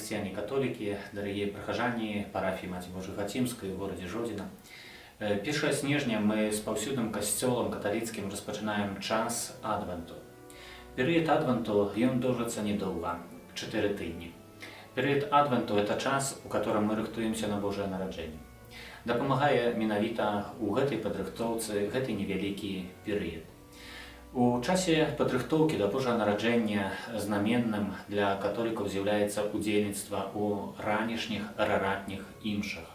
Хрысціяне-католікі, дарагія прыхажане парафіі Маці Божай Фацімскай у горадзе Жодзіна. 1 снежня мы з паўсюдным касцёлам каталіцкім распачынаем час Адвенту. Перыяд Адвенту, ён доўжыцца недоўга, 4 тыдні. Перыяд Адвенту — это час, у котором мы рыхтуемся на Божае нараджэнне. Дапамагае менавіта ў гэтай падрыхтоўцы гэты невялікі перыяд. У часе падрыхтоўкі да Божага нараджэння знаменным для католікаў з'яўляецца удзельніцтва ў ранішніх раратніх імшах,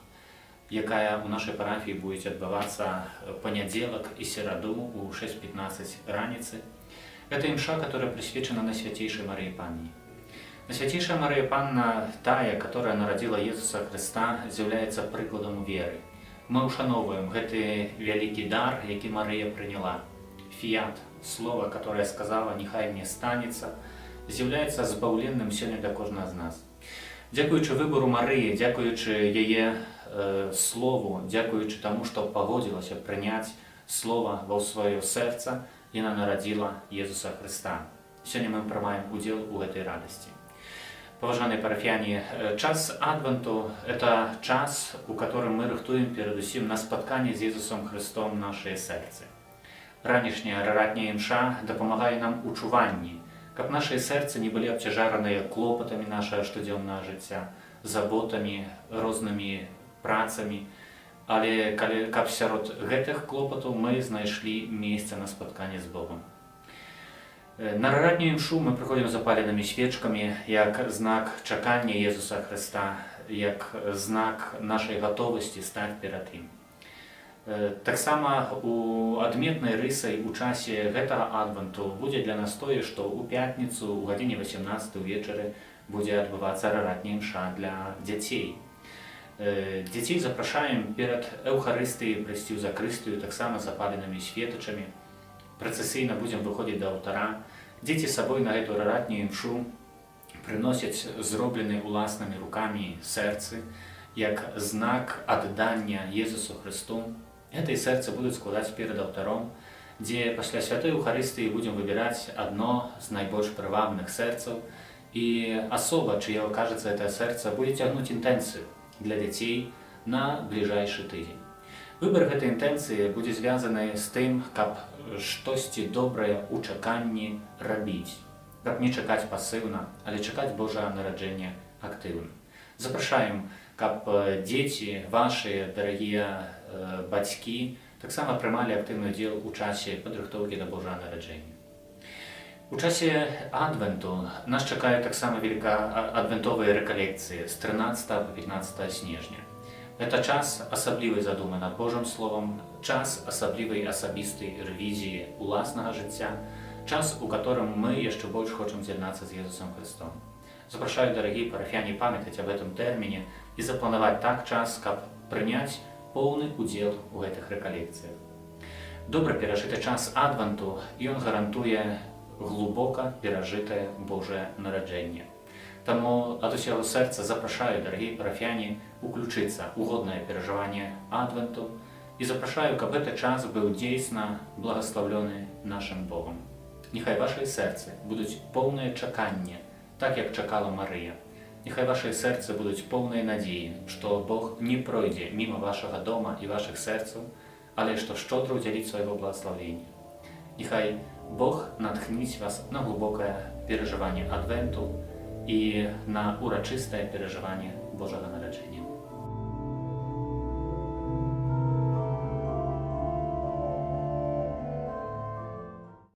якая ў нашай парафіі будзе адбывацца панядзелак і сераду ў 6:15 раніцы. Это імша, которая прысвечана Найсвяцейшай Марыі Панне. Найсвяцейшая Марыя Панна, тая, которая нарадзіла Езуса Хрыста, з'яўляецца прыкладам веры. Мы ўшаноўваем гэты вялікі дар, які Марыя прыняла. Фіят, слово, которое сказала: «Нехай мне станецца», з'яўляецца збаўленным сёння для кожнага з нас. Дзякуючы выбару Марыі, дзякуючы яе слову, дзякуючы таму, што пагодзілася прыняць слова ва сваё сэрца, яна нарадзіла Езуса Хрыста. Сёння мы прымаем удзел у гэтай радасці. Паважаныя парафіяне, час Адвенту — это час, у которым мы рыхтуем перадусім на спатканне з Езусам Хрыстом нашыя сэрцы. Ранішняя раратняя імша дапамагае нам у чуванні, каб нашыя сэрцы не былі абцяжараныя клопатамі нашага штодзённага жыцця, заботамі, рознымі працамі, але каб сярод гэтых клопатаў мы знайшлі месца на спатканне з Богом. На раратнюю імшу мы прыходзім з запаленымі свечкамі як знак чакання Езуса Хрыста, як знак нашай гатовасці стаць перад ім. Таксама у адметнай рысай у часе гэтага Адвенту будзе для нас тое, што ў пятніцу ў гадзіне 18 увечары будзе адбывацца раратняя імша для дзяцей. Дзяцей запрашаем перад Эўхарыстыяй прыйсці ў закрыстыю таксама з запаленымі светачамі. Працэсійна будзем выходзіць да алтара. Дзеці з сабой на гэту раратнюю імшу прыносяць зробленыя уласнымі рукамі сэрцы, як знак аддання Езусу Хрысту. Гэтыя сэрцы будуць складаць перад алтаром, дзе пасля святой Эўхарыстыі будзем выбіраць адно з найбольш прывабных сэрцаў, і асоба, чые окажацца это сэрца, будзе цягнуць інтэнцыю для дзяцей на бліжэйшы тыдзень. Выбар гэтай інтэнцыі будзе звязаны з тым, каб штосьці добрае ў чаканні рабіць, каб не чакаць пасыўна, але чакаць Божага нараджэння актыўна. Запрашаем, каб дзеці вашыя, дарагія бацькі, таксама прымалі актыўны удзел у часе падрыхтоўкі да Божага нараджэння. У часе Адвенту нас чакаюць таксама велікаадвентовыя рэкалекцыі з 13 по 15 снежня. Гэта час асаблівай задумы над Божым Словам, час асаблівай асабістай рэвізіі уласнага жыцця, час, у котором мы яшчэ больш хочам з'яднацца з Езусам Хрыстом. Запрашаю, дарагія парафіяне, памятаць аб гэтым тэрміне і запланаваць так час, каб прыняць поўны удзел у гэтых рэкалекцыях. Добра перажыты час Адвенту, ён гарантуе глубока перажытае Божае нараджэнне. Таму ад усяго сэрца запрашаю, дарагія парафіяне, уключыцца ў годнае перажыванне Адвенту і запрашаю, каб гэты час быў дзейсна благаслаўлёны нашым Богам. Няхай вашыя сэрцы будуць поўнае чаканне, так як чакала Марыя. Няхай вашыя сэрцы будуць поўныя надзеі, што Бог не пройдзе міма вашага дома і вашых сэрцаў, але што шчодра ўдзяліць свайго благаславення. Няхай Бог натхніць вас на глубокае перажыванне Адвенту і на урачыстае перажыванне Божага нараджэння.